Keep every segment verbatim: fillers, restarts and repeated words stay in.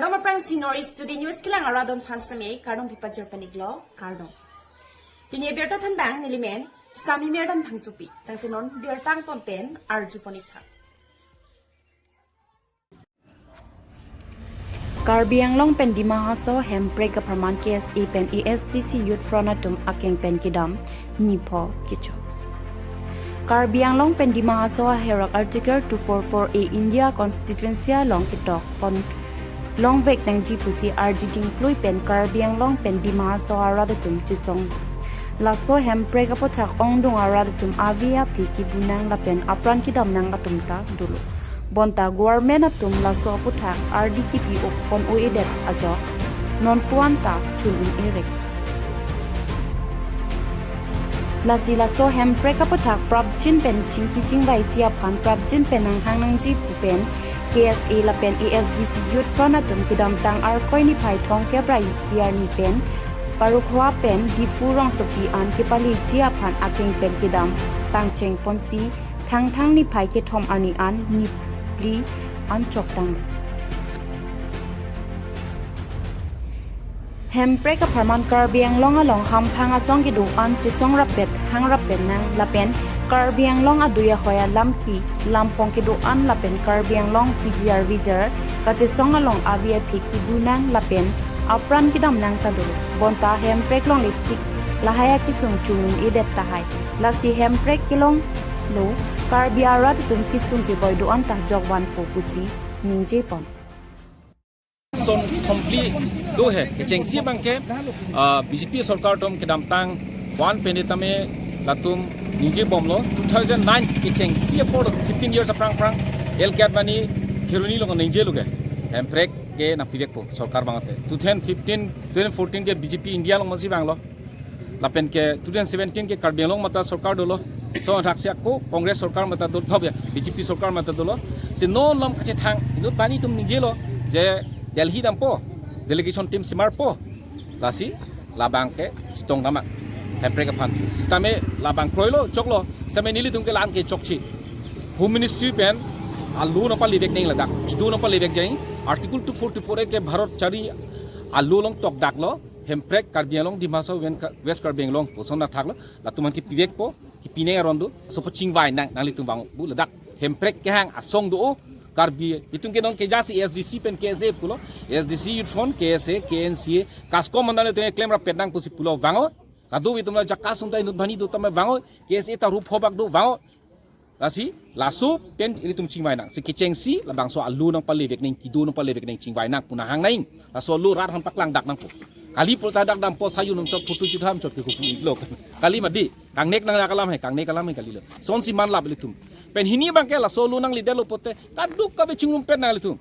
Kardom aphrangsi North East Today News kelang arat atum aphan seme kardom pipajor panik lo, kardom. Pini abirta thanbang nelimen Sami Merdan Phangchopi, tangte non birta angton pen arju pon ik tha. Karbi Anglong pen Dima Hasao hemprek apharman K S A pen A S D C Youth Front atum akeng pen kedam nipho kecho. Karbi Anglong pen Dima Hasao aherok Article two four four A India Constitution along ketok pon longvek nangji pusi arji dingklui pen Karbi Anglong pen Dima Hasao arat atum chesong. Laso hemprek aputhak ongdung arat atum ave aphi kebu nang lapen apran kedam nang atum ta dolo. Bonta government atum laso aputhak ardi kepi ok pon o-edet ajok non puan ta chun un-e rek. Lasi laso hemprek aputhak prapjin pen chingki chingvaiji aphan prapjin pen nanghang nangji pu pen K S A lapen A S D C Youth Front atum kedamtang Arkoi niphai thomkep ra isi arni pen Parukhowa pen Diphu rongsopi an kepaleji aphan akeng pen kedam pangcheng ponsi Thangthang niphai kethom arni an niphli an choktang. Hemprek apharman Karbi Anglong along hamphang asong kedo-an chesong rappet hang rappet nang lapen Karbi Anglong adui ahoi alam ki lamphong kedo-an lapen Karbi Anglong P G R V G R kachesong along ave aphi kebu nang lapen apran kedam nang ta dolo. Bonta hemprek longle tik lahai akesung chun un-edet tahai. Lasi hemprek kelong lo Karbi arat atum kesung keboi do-an ta jokvanpo pusi ningje pon. Son thomphli do he, kechengsi abangke, ah, B J P sorkar atum kedamtang van pen tame latum ningje bomlo, two thousand nine kechengsi apor fifteen years aphrang aphrang, L K Advani Kheroni along ningje lo ke, hemprek ke nangpivekpo sorkar vangte. Two thousand fifteen, twenty fourteen ke B J P India along masi vanglo. Lapen ke two thousand seventeen ke Karbi Anglong mata sorkar dolo. So thak siak ko Congress sorkar mata dolo, thop ya, B J P sorkar mata dolo. Si non lom kachethang inut bani atum ningjelo je Delhi dampo, delegation team simarpo. Lasi labang ke chitong dama hemprek aphan. Sitame labang kroilo, choklo. Sitame nelitum ke la-an ke chokche. Home Ministry pen alu nangpalevek nang ladak, kido nangpalevek jai. Article two forty-four A ke Bharat chari alu along tokdaklo. Hemprek Karbi Anglong, Dima Hasao, Wen-, West Karbi Anglong koson athaklo, latum aphan kepivekpo, kepi nang aron do, sopo chingvai nang, nanglitum vang bu ladak. Hemprek kehang asong do o, Karbi, itum ke non keja si A S D C pen K S A pulo, A S D C Youth Front, K S A, K N C A, KASCOM manda le tenge klem rappet nang pusi pulo vang o, kado itum la jaka sung ta inut bani do tame vang o, K S A ta rup hobak do vang o, Lasi, laso pen ilitum chingvai nang. Si kechengsi, labangso alu nangpalevek nang, kido nangpalevek nang chingvai nang pu nang hang nang. Laso alu rat han paklang dak nangpo. Kali pulo ta dak dampo sayu nang chot putu chitham chot ke kupu iklok. Kali mati, kangnek nang alam hai, kangnek alam hai kalilo. Sonsi manlap ilitum. Pen hini abangke laso alu nanglidetlo pulote, kaduk kave chingrum pen nang ilitum.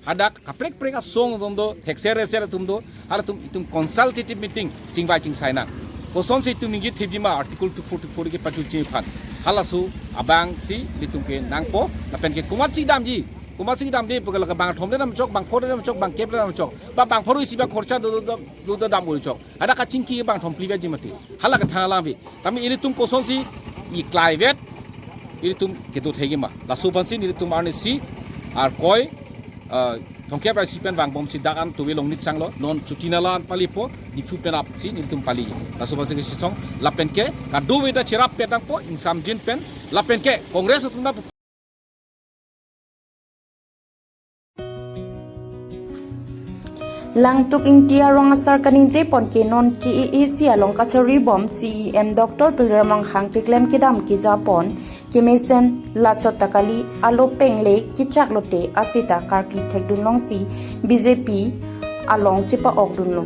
Hadak kaprek prek asong atum do, thekser reser atum do, halatum itum consultative meeting chingvai chingsai nang. Kosonsi itum ningje thepji ma Article two forty-four ke patu chini aphan. Halaso abangsi ilitum ke nangpo, lapen ke komatsi damji, komatsi damde pu ke la bangthom le damchok, bangphongo le damchok, bangkep le damchok. Ba bangphongo isi ba khorcha do do do do dam ul chok. Hadak kachingki bangthom phli veji mati. Hala kethang alam vi. Tame ilitum kosonsi iklai vet, ilitum kedo thegi ma. Laso aphansi ilitum arnisi, Arkoi, ah, thomkep ra isi pen vangbomsi dak an tuve long nit sanglo, non chuti nala an palipo, Diphu pen apsi nelitum pali. Laso aphansi kechesong, lapen ke, kadokave ta cherap petangpo, ingsamjin pen, lapen ke, Congress atum ta Langtuk Ingti arong asar kaningje pon ke non K A A C along kachari bom C E M Doctor Tuliram Ronghang keklem kedam keja pon kemesen lachot ta kali alo pengle kechak lote asita karkli thekdun longsi B J P along chepa-ok dunlo.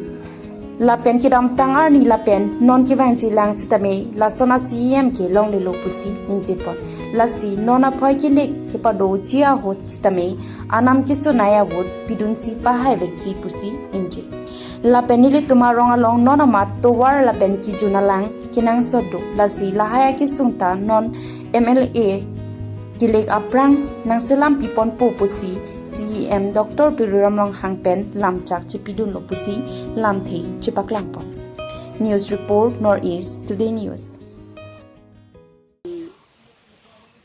Lapen kedamtang arni lapen non kevangji lang sitame lason a C E M ke longlelo pusi ningje pon. Lasi non aphoi kelek kepadoji ahut sitame anam kesonai a-vote pidunsi pahai vekji pusi ningje. Lapen nelitum arong along non amat tovar lapen kejun alang kenangsot do. Lasi lahai akesung ta non M L A kelek aphrang nangselam piponpo pusi C E M Doctor Tuliram Ronghang pen lamchak chepidunlo pusi lamthe chepaklang pon. News report, North East Today News.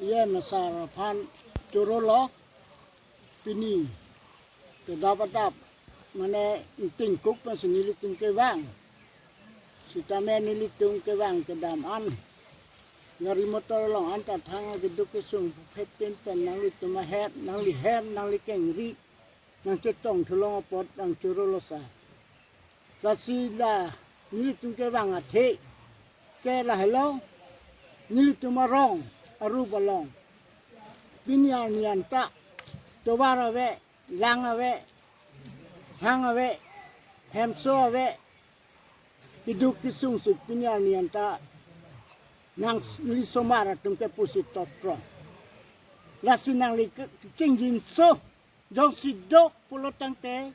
Iye masar aphan chorolo pini kedap adap mane ingtingkuk pensi nelitum kevang. Sitame nelitum kevang kedam an, gari motor along anta thang akeduk kesung phet pen pen nanglitum ahem, nanglihem, nangli kengri, nangchetong thulong apot nangchoro lo sa. Lasi la nelitum kevang athe ke lahelo, nelitum arong arup along pini arni anta tovar ave, lang ave, hang ave, hemso ave, keduk kesung si pini arni anta nangli osomar atum ke pusi totprong. Lasi nangli ke-, kachingjinso jongsi do pulo tangte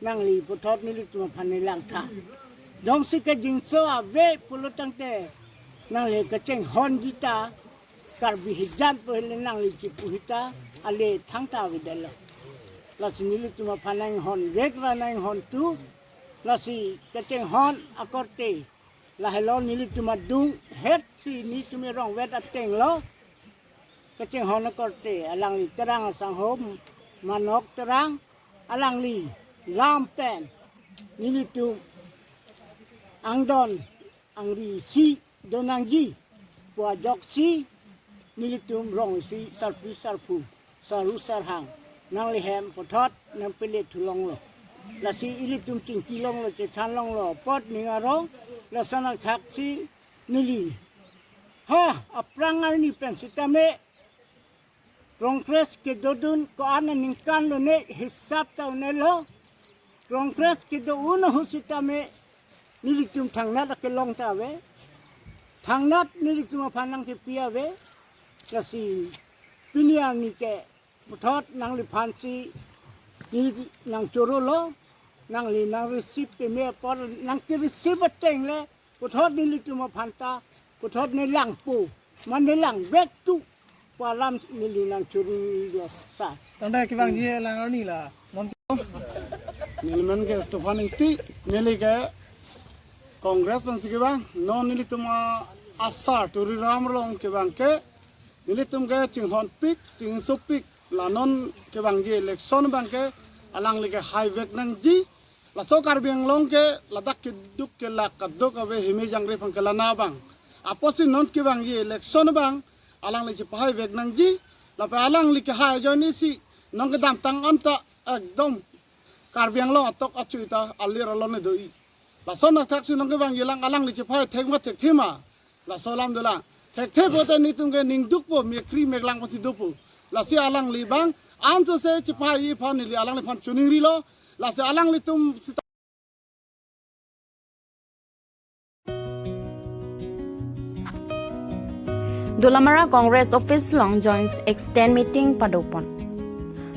nangli puthot nelitum aphan nelang tha. Jongsi kajinso ave pulo tangte nangli kachinghonji ta, Karbi hijan pu hele nangli chipu hita, ale thangta avedetlo. Lasi nelitum aphan nanghonvek ra nanghontu, lasi kachinghon akorte lahelo, nelitum adunghet si netum erongvet atenglo. Kachinghon akorte alangli Terang asangho Manok Terang, alangli lam pen nelitum angdon angri isi donangji pu ajoksi nelitum rong isi sarpi sarpo, saru sarhang, nanglihem puthot nangpele thulonglo. Lasi ilitum chingki longlo, chethan longlo apot ning arong, lason athaksi neli ha aphrang arni pen sitame Congress kedodun ko-an aningkan lone hisap ta unelo. Congress kedo un ahut sitame nelitum thangnat akelong ta ave. Thangnat nelitum aphan nangkepi ave. Lasi pini arni ke puthot nangliphan si neli nangchoro lo, nangli nang receive peme apor nangke receive ateng le puthot nelitum aphan ta, puthot nelangpo, mane langvek tu pu alam neli nangchoro lo sa. Tangte kevangji lang arni la non. Neli men ke Stephan Ingti, neli ke Congress pensi kevang, non nelitum a-, asar Tuliram Ronghang kevang ke, nelitum ke chinghonpik, chingjinsopik, la non kevangji election abang ke alangli ke haivek nangji. Laso Karbi Anglong ke ladak keduk kelak kaduk ave, hime jangre aphan ke lana abang. Apotsi non kevangji election abang alangli chepahaivek nangji. Lapen alangli kehai ajoinesi non kedamtang anta ekdom Karbi Anglong atok achui ta alir alone do-i. Lason athaksi non kevangji lang alangli chepahai thek ma thekthe ma. Laso alam dolang. Thekthe pote netum ke ning dukpo, mekri meklang pensi dopo. Lasi alangli abang ansose chepahai aphan neli alangliphan choningrilo. Lasi alanglitum sita Dolamara Congress Office along Joint Extent Meeting padopon.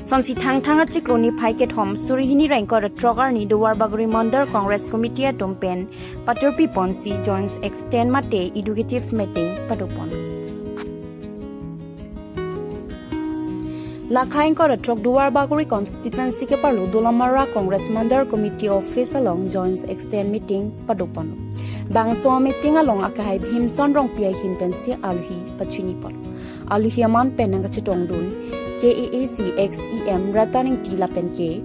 Sonsi Thangthang achiklo niphai kethom suri hini ra ingkoi ra throk arni Duarbagori Mandal Congress Committee atum pen paturpi ponsi Joint Extent mate Educative Meeting padopon. Lakha ingkoi ra throk Duarbagori Constituency keparlo Dolamara Congress Mandal Committee Office along Joint Extent Meeting padopon. Bangso meeting along akehai Bhimson Rongpi ahin pensi alohi pachinipon. Alohi aman pen nangkachetongdun K A A C ex E M Ratan Ingti lapen ke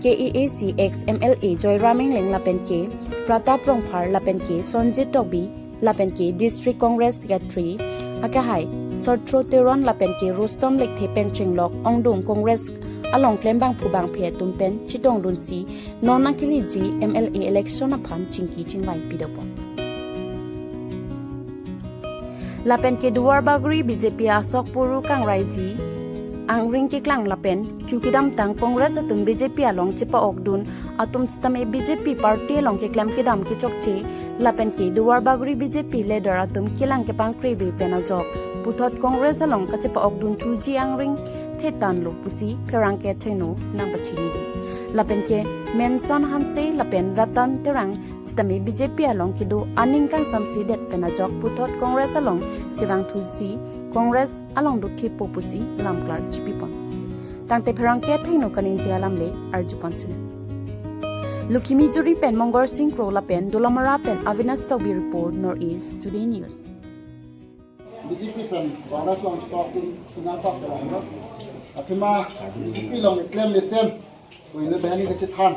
K A A C ex M L A Joyram Engleng lapen ke Pratap Rongphar lapen ke Sonjit Tokbi lapen ke District Congress Secretary akehai Sortro Teron lapen ke Rustom Lekthe pen chenglok ongdung Congress along klembangphu bangphi atum pen chetongdunsi non nangkeleji M L A election aphan chingki chingvai pidopon. Lapen ke Duarbagori B J P asok puru kangraiji angring keklang lapen chu kedamtang Congress atum B J P along chepa-okdun atum sitame B J P party along keklem kedam kechokche lapen ke Duarbagori B J P leader atum kelang kepangkrebe pen ajok puthot Congress along kachepa-okdunthuji angring thetanlo pusi pherangke athengno nangpachinidun. Lapen ke Menson Hanse lapen Ratan Terang sitame B J P along kedo aning kangsamsedet pen ajok puthot Congress along chevangthusi Congress along dothepo pusi lamklar chipipon. Tangte pherangke athengno kaningje alam le arjupon sina. Lukhimijuri pen Mongol Sing Kro lapen Dolamara pen Avinash Tokbi report, North East Today News. B J P pen Congress along chepakdun sinang pak dalam lo. Athema B J P along klem lesen. Pu ino behani kechethan.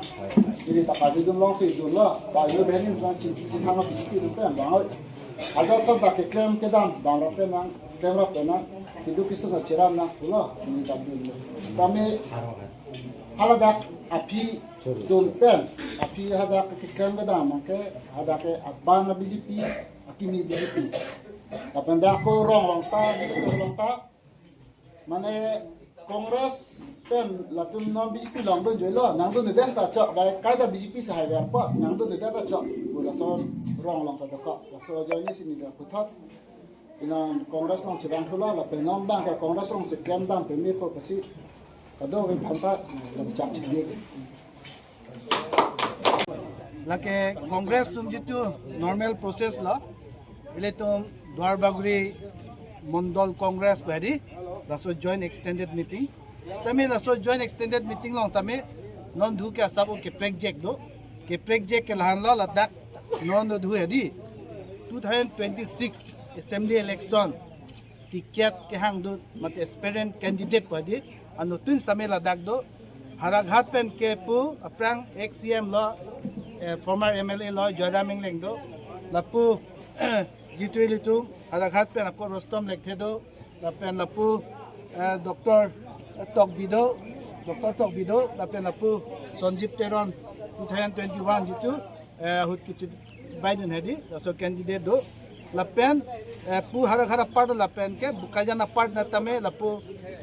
Ili ta kali dun long si dun lo. Ta ino behani nang chi chethan lo B J P dun pen bang oi. Aja sab ta keklem kedam dam rap pen nang, klem rap pen nang. Kedo keso ta cherap nang pulo. Ili ta dun lo. Sitame haladak aphi dun pen, aphi hadak keklem kedam ke hadak ke aban B J P, akimi B J P. Lapen dak ako rong long ta, rong long ta. Mane Congress pen latum non B J P long dun joilo, nang dunde ta chok, dai kaita B J P sahai dia po, nang dunde ta chok. Pu laso rong long ta dokok, laso ajoine si neli puthot. Ina Congress long chevang thulo, lapen non bang ke Congress long si klem dam peme po pusi kadokave aphanta lam chak chini. Lake Congress atum jitu normal process lo. Ilitum Duarbagori Mondol Congress pu hedi, laso joint extended meeting. Tame laso joint extended meeting long tame non dhu ke asap o keprek jek do. Keprek jek ke lahan lo, ladak non do dhu hedi. Two thousand twenty-six assembly election ticket kehang do, mate aspirant candidate pu hedi, anuttin sitame ladak do. Howraghat pen ke pu aphrang ex C M lo, eh, former M L A lo, Joyram Engleng do. Lapu jitu ilitum Howraghat pen ako Rustom Lekthe do. Lapen lapu, eh, Doctor Tokbi do, Doctor Tokbi do. Lapen lapu Sanjib Teron, two thousand twenty-one jitu, eh, ahut kichi bai dun hedi, laso candidate do. Lapen, eh, pu Howraghat apart lapen ke Bokajan apart na tame lapu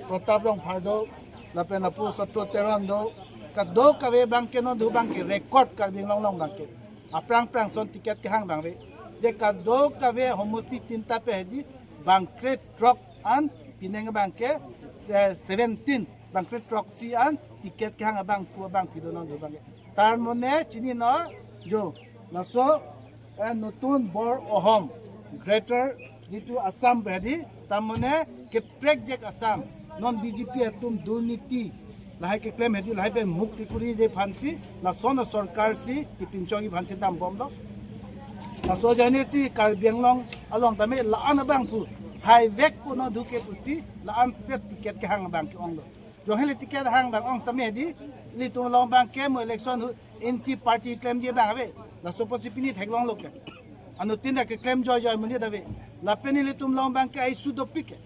Pratap Rongphar do. Lapen lapu Sotro Teron do. Kadokave bang ke non dhu bang ke record Karbi Anglong long bang ke. Aphrang phrang ason ticket kehang bang ave. Je kadokave homosti tinta pen hedi bang krethrok an, penang bang ke, eh, seventeen, bang krethrok isi an ticket kehang abang pu abang phi do non dhu bang ke. Tar mane chini no jo, laso, eh, nutun Bor Ahom, Greater jitu Assam pu hedi, tar mane keprek jek Assam, non B J P atum durniti lahai keklem hedi, lahai pen mukti kuri je aphansi, lason asorkar si kepinchongji aphansi dam bom do. Laso ajoine si Karbi Anglong along tame la-an abang pu, hai vek pu non dhu ke pusi, la-an set ticket kehang abang ke-ong do. Jong hele ticket hang bang ong sitame hedi, ilitum long bang ke mo election hu anti party klemji bang ave. Laso pusi pini theklong lo ke. Anuttin ta keklem joijoi monit ave. Lapen ilitum long bang ke I S U dopik ke.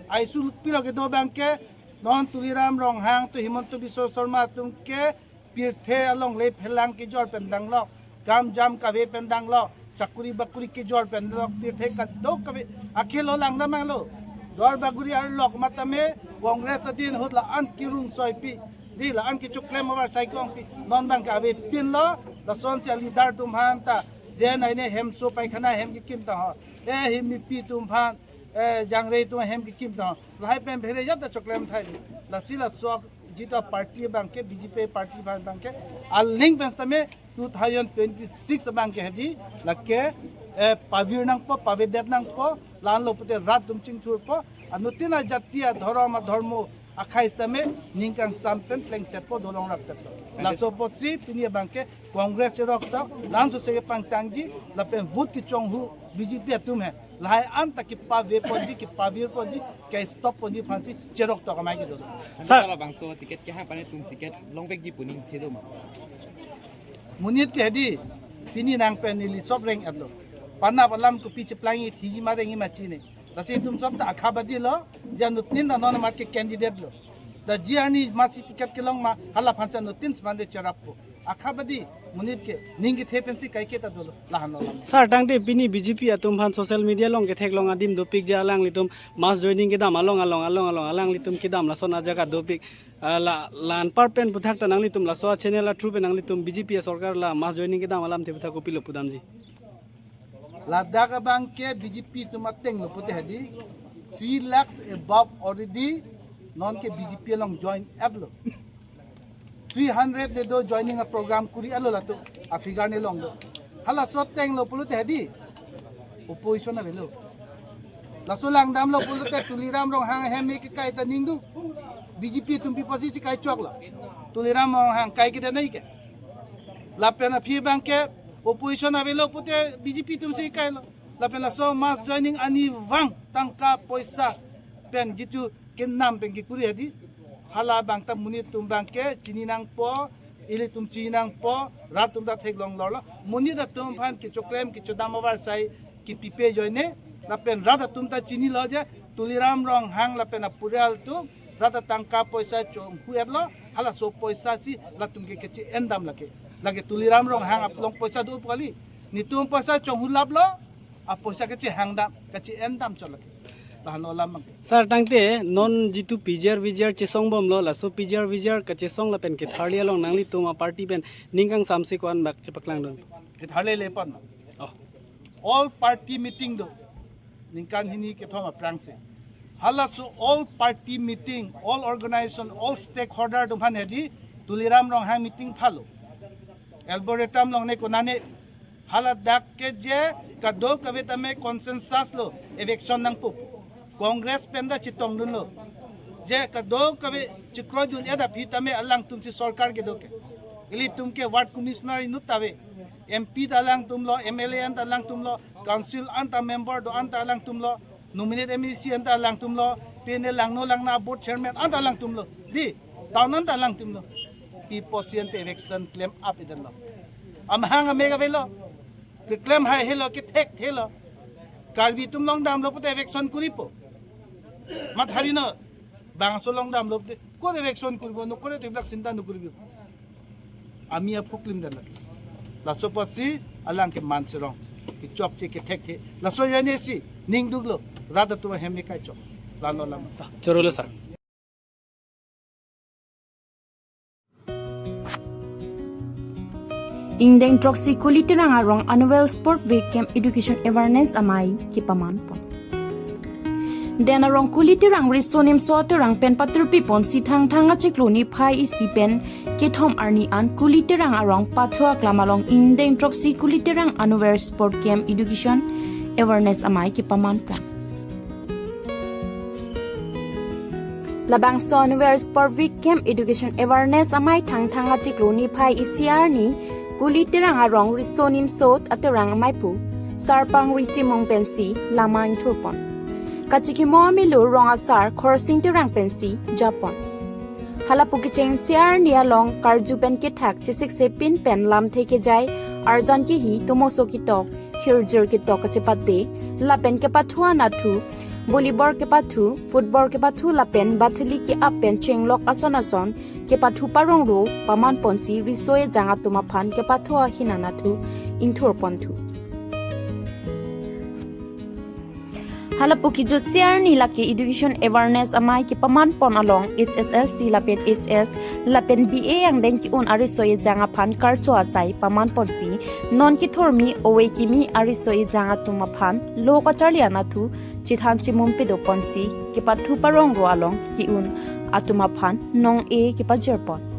I S U pilo kedo bang ke, non Tuliram Ronghang to Himanta Biswa Sarma atum ke pirthe along le phelang kejor pen dang lo, kam jam kave pen dang lo, sakuri bakuri kejor pen lo, pirthe kadokave akhelo lang damang lo. Duarbagori arlo matame Congress adin ahut la-an kerung soipi, di la-an kechoklem avar sai kongpi, non bang ke avepin lo. Lasonsi a-leader atum aphan ta, je nai ne hemso paikhana hem kekim ta ho, eh, himipi atum aphan, eh, jangre atum hem kekim ta ho, lahai pen phere jat ta choklem thai. Lasi laso jitu party bang ke, B J P party bang, bang ke, aling pen sitame two thousand twenty-six bang ke hedi, lake, eh, pavir nangpo, pavedet nangpo, la-an lo pute rat atum chingthurpo, anuttin ajati adhorom adhormo akhei sitame ning kangsam pen plengsetpo, dolong raptetpo. Laso apotsi pini bang ke Congress cherok ta, la-an sose kepangtangji, lapen vote kechonghu B J P atum he. Lahai an ta kepaveponji, kepavirponji, kestopponji aphansi cherok tok amei kedo. Sir. Labangso ticket kehang pen itum ticket longvekji pu ning the do ma? Monit ke hedi, pini nang pen neli sob reng-et lo. Panap alam kopi cheplangji, thiji ma rengji ma chine. Lasi itum sob ta akhabadi lo, je anuttin ta non amat ke candidate lo. Ta ji arni masi ticket kelong ma, hala aphansi anuttin semande cherappo. Akhabadi, monit ke ning kethe pensi kaike ta dolo, lahan lo lam. Sir, tangte pini B J P atum aphan social media along ketheklong adim dopik, je alanglitum mass joining kedam along along along along alanglitum kedam lason ajaga dopik. Ah, la, la anpar pen puthak ta nanglitum laso channel a-through pen nanglitum B J P asorkar la mass joining kedam alamthe puthak kopilo pudamji? Ladak abang ke B J P atum ateng lo pute hedi, three lakhs above already non ke B J P along join-et lo. Three hundred ne do joining a-program kuri-et lo latum, a-figure ne long do. Halaso ateng lo pulote hedi, opposition avelo. Laso langdam lo pulote Tuliram Ronghang ahem me kekai ta ning do. B J P atum pi pusi chekai chok lo. Tuliram Ronghang kai kedo nai ke. Lapen aphi bang ke opposition avelo pute B J P atum si kailo. Lapen laso mass joining arnivang tangka poisa pen jitu kenam pen kekuri hedi, Hala abang ta monit atum abang ke chini nangpo, ilitum chini nangpo, rat atum ta theklong lorlo. Monit atum aphan kechoklem kechodam avarsai kipipe ajoine, lapen rat atum ta chinilo je Tuliram Ronghang lapen apurial atum rat atangka poisa chonghu-etlo, halaso poisa si latum ke keche-endam lake. Lake Tuliram Ronghang along poisa do pu kali. Netum poisa chonghulaplo, apoisa kechehangdam, keche-endam chot lake. Lahan olam abang ke. Sir, tangte non jitu P G R V G R chesongbomlo, laso P G R V G R kachesong lapen ketharli along nanglitum aparty pen ning kangsamse ko-an bak chepaklangdun? Ketharli le pon. Oh. All party meeting do. Ningkan hini kethom aphrangsi. Halaso all party meeting, all organization, all stakeholder atum aphan hedi Tuliram Ronghang meeting phalo. Arboretum along ne konane, hala dak ke je kadokave tame consensus lo eviction nangpo. Congress pen ta chetongdunlo. Je kadokave chekroidun-et aphi tame alangtum si sorkar kedo ke. Ilitum ke ward commissioner inut ta ave. M P ta alangtumlo, M L A an ta alangtumlo, council an ta member do-an ta alangtumlo, nominate M A C an ta alangtumlo, pine langno langna board chairman an ta alangtumlo. Di, town an ta alangtumlo. Pi apotsi ante eviction klem-ap-etlo? Amahang amek avelo. Keklem haihelo, kethek helo. Karbi atum longdamlo pute eviction kuripo. Mat hari no. Bangso longdamlo pute. Kot eviction kuripo, no kore to iblak sinta no kuripo. Ami aphu klimdam lake. Laso apotsi alang ke man serong. Kechokche kethek he. Laso ajoine si ning duklo. Rat atum ahem ne kaichok. Lalo lama. Chorolo sir. Ingdeng throksi Kuli Terang arong Annual Sport Week Camp Education Awareness amei kepamanpon. Den arong Kuli Terang Riso Nimso Terang pen patirpiponsi Thangthang achiklo niphai isi pen kethom arni an Kuli Terang arong Pathu Aklam along ingdeng throksi Kuli Terang Annual Sport Camp Education Awareness amei kepamanpon. Labangso Annual Sport Week Camp Education Awareness amei Thangthang achiklo niphai isi arni Kuli Terang arong Riso Nimso Terang ameipu Sarpang Ritimung pensi lama ingthurpon. Kachikimo amelu rong asar Khorsing Terang pensi japon. Hala pu kechengsi arni along karju pen kethak chesik sepin pen lamthe kejai arjan kehi tomoso ketok hirjir ketok kachepate lapen kepathu anatthu, volleyball kepathu, football kepathu lapen bathili ke-ap pen chenglok ason ason kepathu parongro pamanponsi riso ejang atum aphan kepathu ahin anatthu ingthurponthu. Hala pu kejutsi arni lake Education Awareness amei kepamanpon along H S L C lapen H S lapen B A angdeng ke-un ariso ejang aphan karcho asai pamanponsi non kethurmi ove kimi ariso ejang atum aphan lo kacharli anatthu chethan chemum pedoponsi kepathu parongro along ke-un atum aphan nong-e kepajirpon.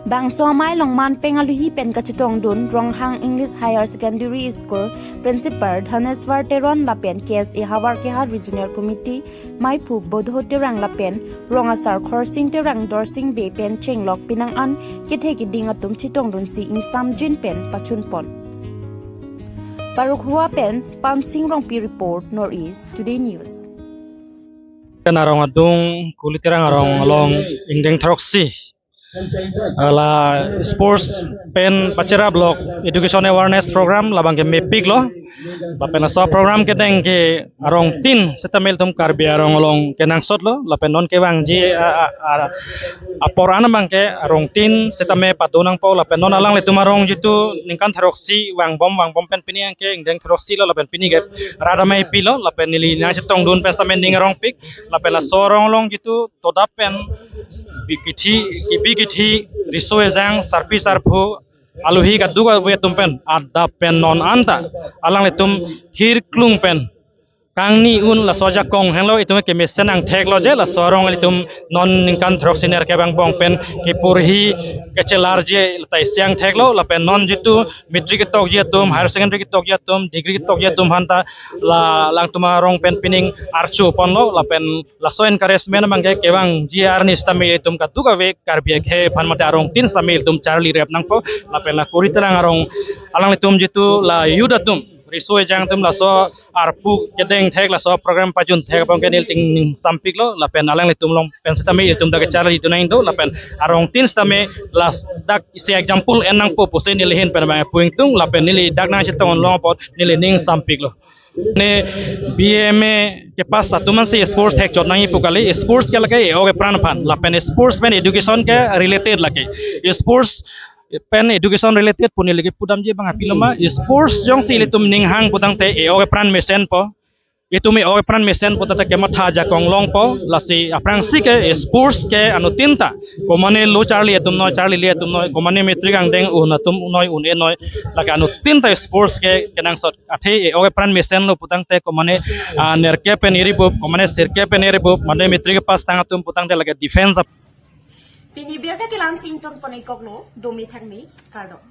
Bangso amei along manpeng aluhi pen kachetongdun Ronghang English Higher Secondary School Principal Dhaneswar Teron lapen K S A Havar Kehat Regional Committee meiphu Bodho Terang lapen rong asar Khorsing Terang Dorsing Bey pen chenglok penang an kethe keding atum chetongdunsi ingsamjin pen pachunpon. Paruk Hua pen Pansing Rongpi report, North East Today News. Kan arong adung Kuli Terang arong along ingdeng throksi hala sports pen pacheraplok education awareness program labang ke mepiklo. Lapen laso program kedeng ke arong tin setame ilitum Karbi arong along kenangsotlo. Lapen non kevangji a, a, a, apor an abang ke arong tin setame pado nangpo. Lapen non alanglitum arong jitu ningkan throksi vangbom vangbom pen pini abang ke ingdeng throksi lo lapen pini ke rat amei pilo lapen neli nangchetongdun pen setame ning arongpik. Lapen laso arong along jitu todap pen bi kithi, kibi kithi, riso ejang, sarpi sarpo, aluhi kadokave atum pen adap pen non anta alanglitum hirklung pen kangni un laso ajakong henlo, itum kemesen angtheklo je laso arong ilitum non ningkan throksi nerkep angbong pen kepurhi kechelarji ta isi angtheklo. Lapen non jitu matric ketokji atum, higher secondary ketokji atum, degree ketokji atum aphanta la alangtum arong pen pining archoponlo. Lapen laso encouragement abang ke kevangji arni setame itum kadokave Karbi akhei aphan mate arong tin setame itum charlirep nangpo. Lapen la Kuli Terang arong alanglitum jitu la youth atum Riso ejang atum laso arpu kedeng thek laso program pajun thek abang ke neli ning sampik lo lapen alanglitum along pen sitame itum dak kecharli dun nang do lapen arong tin sitame ladak isi example en nangpo pusi neli ahin pen abang pu ingtung lapen neli dak nangchetong long apot neli ning sampik lo. Ne B A M A kepass atum ansi sports thek chot nangji pu kali, sports ke lake e-ok epran aphan lapen sports pen education ke related lake. Sports pen education related pu neli kepudamji abang aphi lo ma, sports jongsi ilitum ning hang putangte e-ok epran mesenpo. Itum e-ok epran mesenpo tangte kematha ajakong longpo, lasi aphrangsi ke sports ke anuttin ta komane lo charli atum noi, charlile atum noi, komane matric angdeng un atum noi, un-e noi, lake anuttin ta sports ke kenangsot. Athe e-ok epran mesenlo putangte komane, ah, nerkep pen iribup, komane sirkep pen iribup, mane matric pass tang atum putangte lake defense ap- Pini abirta kelang sington pon-ikoklo, dome thakme, kardom.